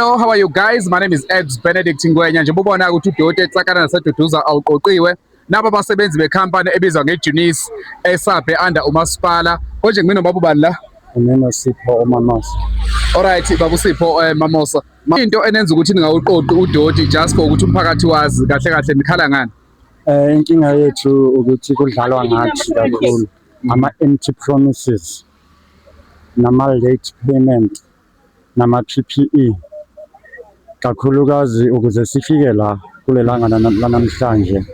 Hello, how are you guys? My name is Eggs Benedict Ngwenya. Njengoba ubona ukuthi udoti eTsakana naseDuduza awuqoqiwe. Naba abasebenzi bekhampani ebizwa ngeJunis esabe under umasipala. Konje ngimina baba ubani la? Mina Sipho uMamosa. Alright, baba uSipho Mamosa. Into enenza ukuthi ningawuqoqi udoti just for ukuthi umphakathi wazi kahle kahle nikhala ngani? Inkinga yethu ukuthi kudlalwa ngathi kakhulu ama-empty promises nama-late payment nama-PPE, kakhulukazi ukuze sifike la kulelanga lanamhlanje.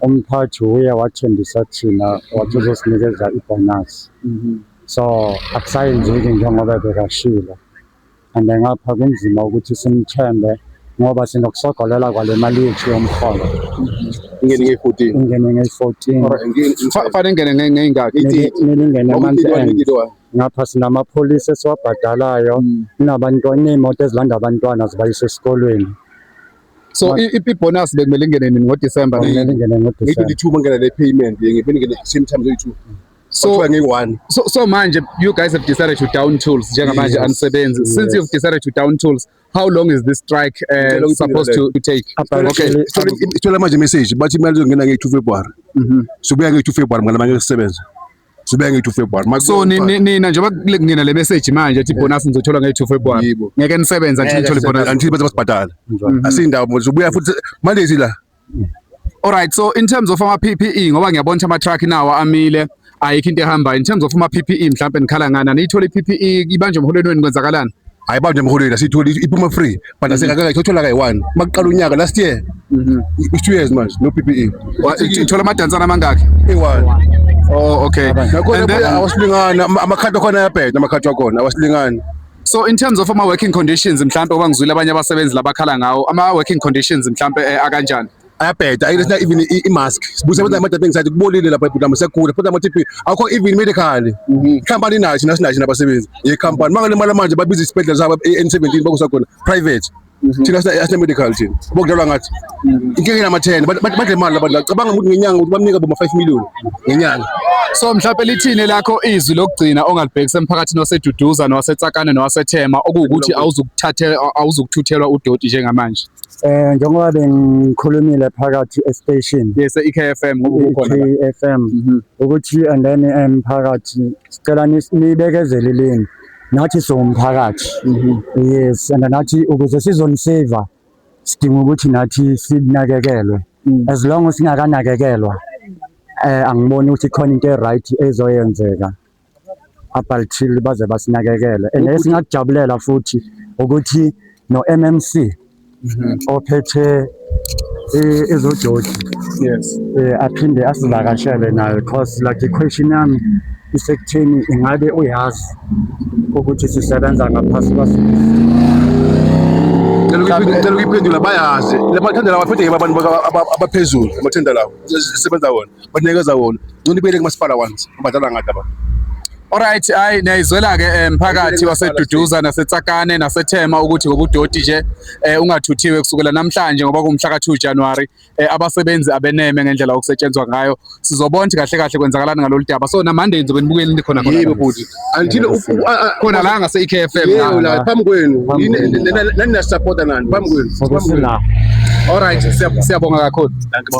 Umphathi uye wathembisa thina, wathi uzosinikeza ibhonasi, so akusayenzeki njengoba bekashilo. And ngapha kunzima ukuthi simthembe ngoba sinokusogolela kwale mali yethu yomholo. Ingene nge-14. Ingene ngeyi-14. Fanele ingene ngey'ngaki? Kumele ingene month end. Ngapha sinamapholisi esiwabhadalayo, kunabantwana, iy'moto ezilanda abantwana zibayise esikolweni. So i-bonus bekumele ingene nini, ngoDecember? Kumele ingene ngoDisemba. Nge-22 mangena le payment, ngene same time zoyi-2. So ngeyi-1. So manje you guys have decided to down tools njengamanje, Yes. anisebenzi. Since Yes. you've decided to down tools, how long is this strike supposed to take? Okay. Sithola manje message bathi imali izongena nge-2 February. Sibuya nge-2 February mngane, manje sisebenza. Sibuya nge-2 February. So nina njengoba kungena le message manje ethi bonus nizothola nge-2 February. Yebo. Ngeke nisebenze until nithole bonus. Until baze basibhadala. Asindawo, sibuya futhi manje sila. Alright, so in terms of ama PPE, ngoba ngiyabona ukuthi ama truck nawo amile, ayikho into ehambayo. In terms of ama PPE, mhlawumbe nikhala ngani? Niyithola i-PPE ibanjwe emholweni wenu, kwenzakalani? Hayi, banje emholweni asiyitholi, iphuma free. But asekakayithola kayi-1. Makuqala unyaka last year. It's 2 years manje no PPE. Ithola amadansana amangaki? Eyi-1. Oh, okay. Nakhona And then- buya awasilingani, amakhadi akhona ayabheda, amakhadi akhona awasilingani. So in terms of ama working conditions, mhlambe ngoba ngizwile abanye abasebenzi labakhala ngawo, ama working conditions mhlambe akanjani? Ayabheda, ayilesina even i-mask. Sibusebenza ama-dumping site, kubolile lapha ebhutama, siyagula futhi ama-TB, akukho even medical. Ikhampani inayo, thina sinayo, thina abasebenzi yekhampani. Mangalimala manje babiza isibhedlela sabo e-N17, bakusa khona private. Thina asina medical thina, bokudlalwa ngathi. Inkinga inamathenda, badle imali labantu la. Cabanga ukuthi ngenyanga ukuthi bamnika boma 5 million ngenyanga. So mhlambe lithini lakho izwi lokugcina ongalibhekisa emphakathini waseDuduza nowaseTsakane nowaseThema, okuwukuthi awuzukuthathe, awuzukuthuthelwa udoti njengamanje? Njengoba bengikhulumile phakathi e-station Yes, iKFM, ngoba ukhona la. i-KFM, ukuthi and then emphakathi sicela nibekezeleleni nathi siwumphakathi. Yes, and nathi ukuze sizonisave sidinga ukuthi nathi sinakekelwe. As long as singakanakekelwa, angiboni ukuthi khona into e-right ezoyenzeka up until baze basinakekele. And esingakujabulela futhi ukuthi no-MMC ophethe ezodoti aphinde asivakashele naye, cause like i-question yami isekutheni ingabe uyazi ukuthi sisebenza ngaphasi kwasiphi. Ngicela ukuyiphendula, bayazi la mathenda lawa aphethe abantu abaphezulu. Amathenda lawa sebenza wona, banikeza wona, ngcono ibuyele kumasipala once, badlala ngathi abantu. Alright, hayi, niyayizwela ke mphakathi waseDuduza naseTsakane naseThema ukuthi ngoba udoti nje ungathuthiwe kusukela namhlanje, ngoba kumhla ka-2 January, abasebenzi abeneme ngendlela okusetshenzwa ngayo. Sizobona ukuthi kahle kahle kwenzakalani ngalolu daba. So na Monday nizobe nibukeli nikhona khona? Yebo bhuti, until Khona la ngase iKFM? Yebo, la phambi kwenu. Phambi kwenu. Nani nasupporta nani phambi kwenu. Sobe sila. Alright, siyabonga kakhulu. Dankie.